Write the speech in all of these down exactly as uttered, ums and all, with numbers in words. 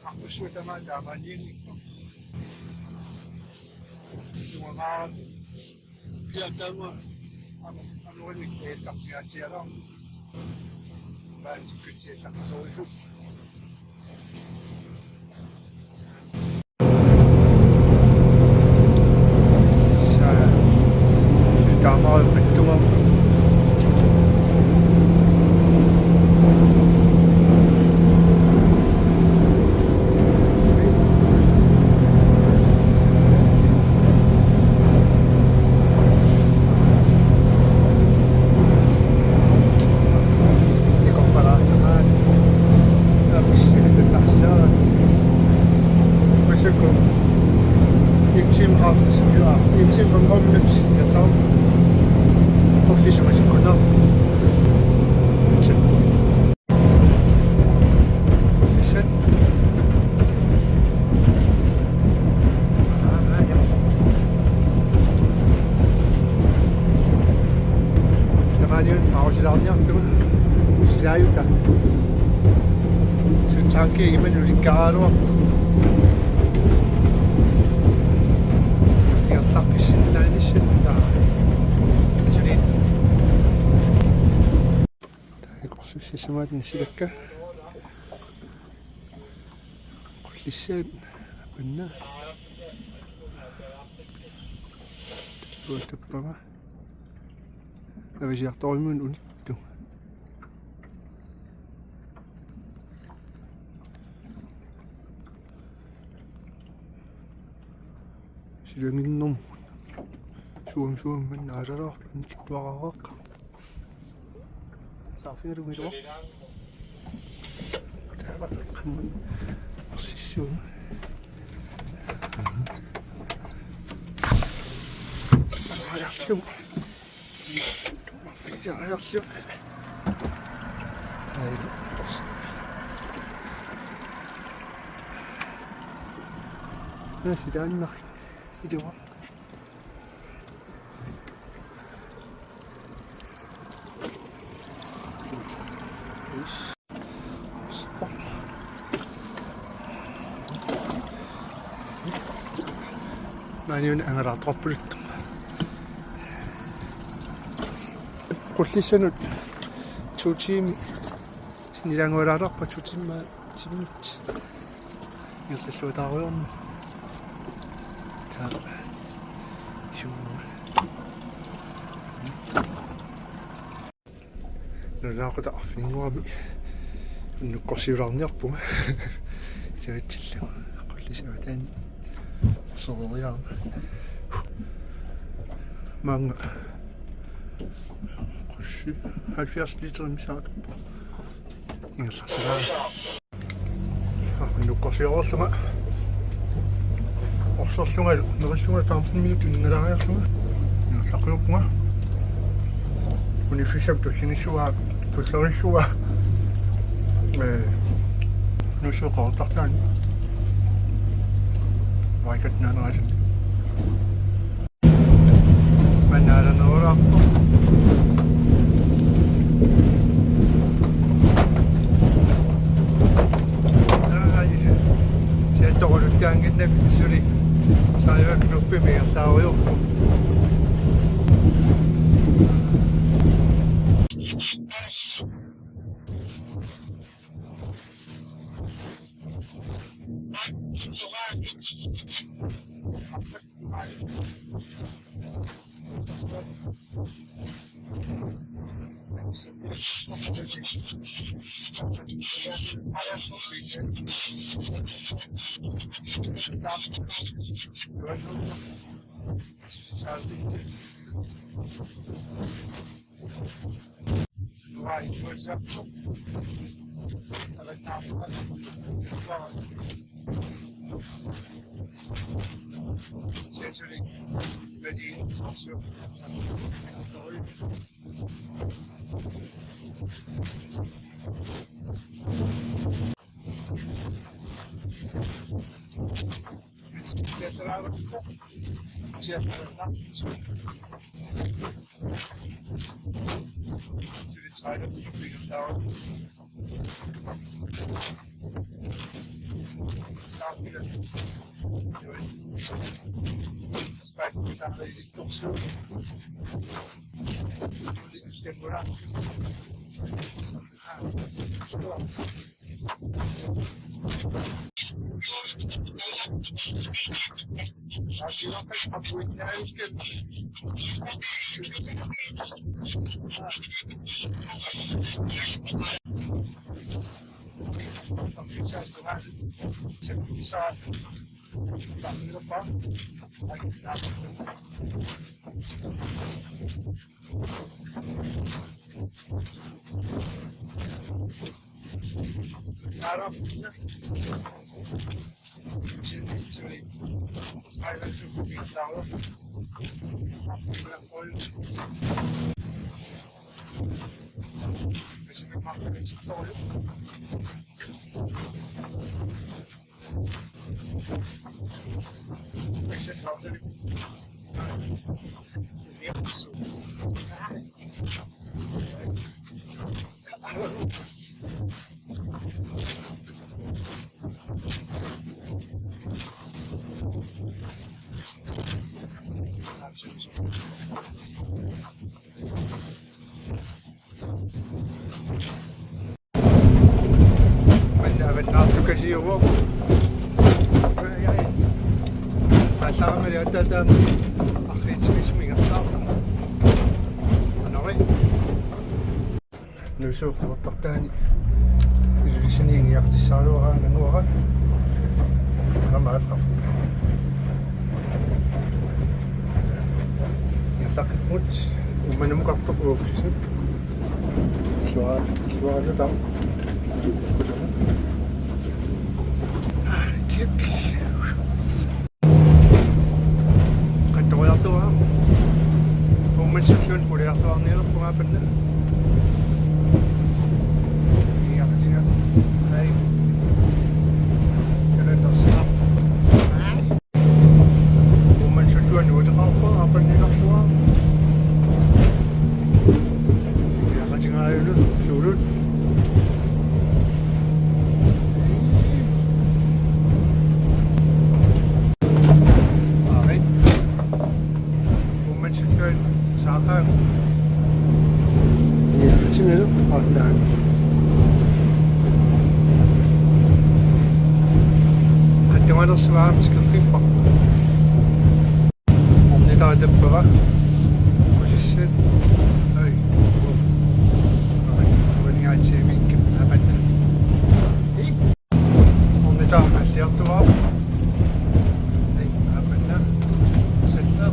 Aqqussua tamaat taamaannianngippoq. Tuamaat. Kiataama am-, amorinnik eettartigaatsialaarpoq. Paansikkatsiallaqqasorillu. Sa-, taamaappattuma. Massakkut en time halvtreds, ja, en time femogfyrre minutter. Jeg tror, på fire, som jeg skulle nå. Tamaaniun pausilaarniartugut. Silaajuta. Sutsaanki iman ulikkaaraluartoq. Iorlaqqissinnaanissat taava. Asuliin. Taava qorsussissamaat nassilakka. Qullissaat panna. Tappava. Avasiartorujummik unittoq. Silanginnermut. Suam suam men aararaarput tuararaaq. Saaffigalugu iluaq. Taava qamma arsissuun. Ajarlu. Ajarlu. Aila. Nasi taanna. Iluaq. Maaniuna angalaartoqarpuluttoq. Qullissanut to timer. Sinnilaangualaartarpa to timer, ti minut. Ingerlalluataarujoormat. Taava. Suu. Nunaqutaq arfininngorami unnukkorsiulaarniarpunga. Iluatsillugu. Qullissaa taanna. Orsereriarama. Maanga. Qulli. Halvfjerds liter missaat. Ingerlassavara. Unnukkorsioreerlunga. Orserlunga, nerillunga femten minut tunninngallaariarlunga. Ingerlaqqiuppunga. Uniffissami tullinngissuaa, tullinngissuaa. Ee, nuussuup qeqertartaani. Vaikat naaneraasut. Manna aalanerulaarpoq. Aa, ai. Siattoruluttaanngimmat suli. Saiva knuppi migerlaarujoorpoq. Manna avannaartukasiuvoq. Ai, ai. Paallaramali attaataam arriitsigisumik ingerlaartoq. Anori. Nuussuup qeqertartaani Ilulissani ingiaqatissaraluara nanguara. Aamma aallaqqaammut. Ingerlaqqipput Uummannamut qeqertartoq uagutsisut. Illuara-, illuaraluta. Kik. Qattoriartuaarpoq. Uummannassuarmiut quliartuarnialerpunga aappanna. Iaqatiga. Ai. Kalandarsiaq. Uummannassuarmiut nuuteqarpoq aappanniilerpunga. Iaqatiga aajuna suulut. Aarit. Attumalersuaq aamma tikeqqipparput. Ornitaata tappava. Kusissat. Ai. Ai, uanigaatiimikkip apanna. Ei. Ornitaata qalliartuaarpoq. Ai, apanna. Sallaa.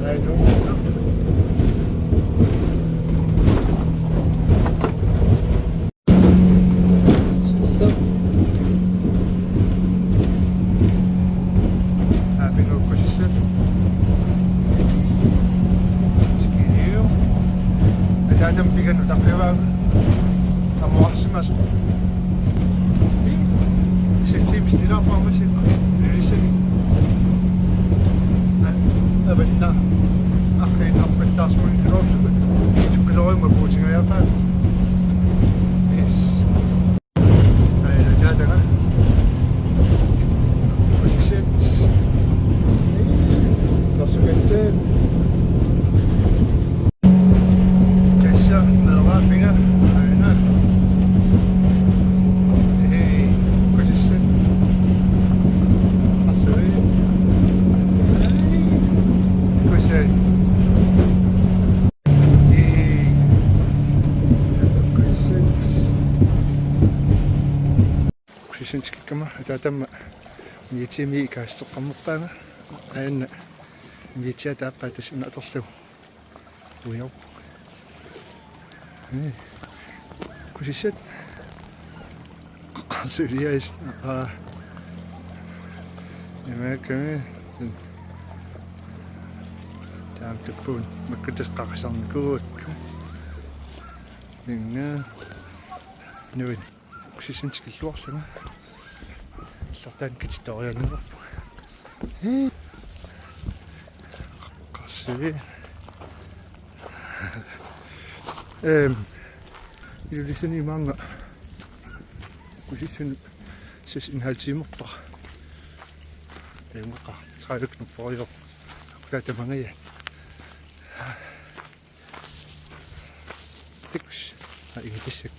Ai, nu. Sallaa. Aapinngukkusissat. Skiliu. Ataatama piganut taqivaanga. Amuarsimasoq. Seks timer snilaarpaamasi. Ilisani. Avanna. Arriinnarpallaarsuunik iluarsugut. Tukkulooruma puutigajaapaa. Yes. Aina jatanga. Seks. Tassa katte. Tassa, meeraaffia, aana. Hej, kusissat. Assui. Hej, kusissat. Hej, kusissat. Kusissat tikikkama, ataatama. Ni timer ikaasteqqammerpaanga. Aana. Ni timer taaqqaa tassa una atorlugu. Uiorpoq. Ee. Kusissat. Qaqqarsuliais. Aa. Imaakkami. Taamaapput. Makku tassa qaqisarnikuuakka. Inga. Nuin. Kusissat tikilluarlunga. Illartaani kitittooriannerpu. Hii. Qaqqarsuit. Ehm. Ilulissani maanga. Kusissat seks en halv timerpara. Taamaakka. Trævik nupporio. Kutatamangaya. Tikus. Aa, ingatissak.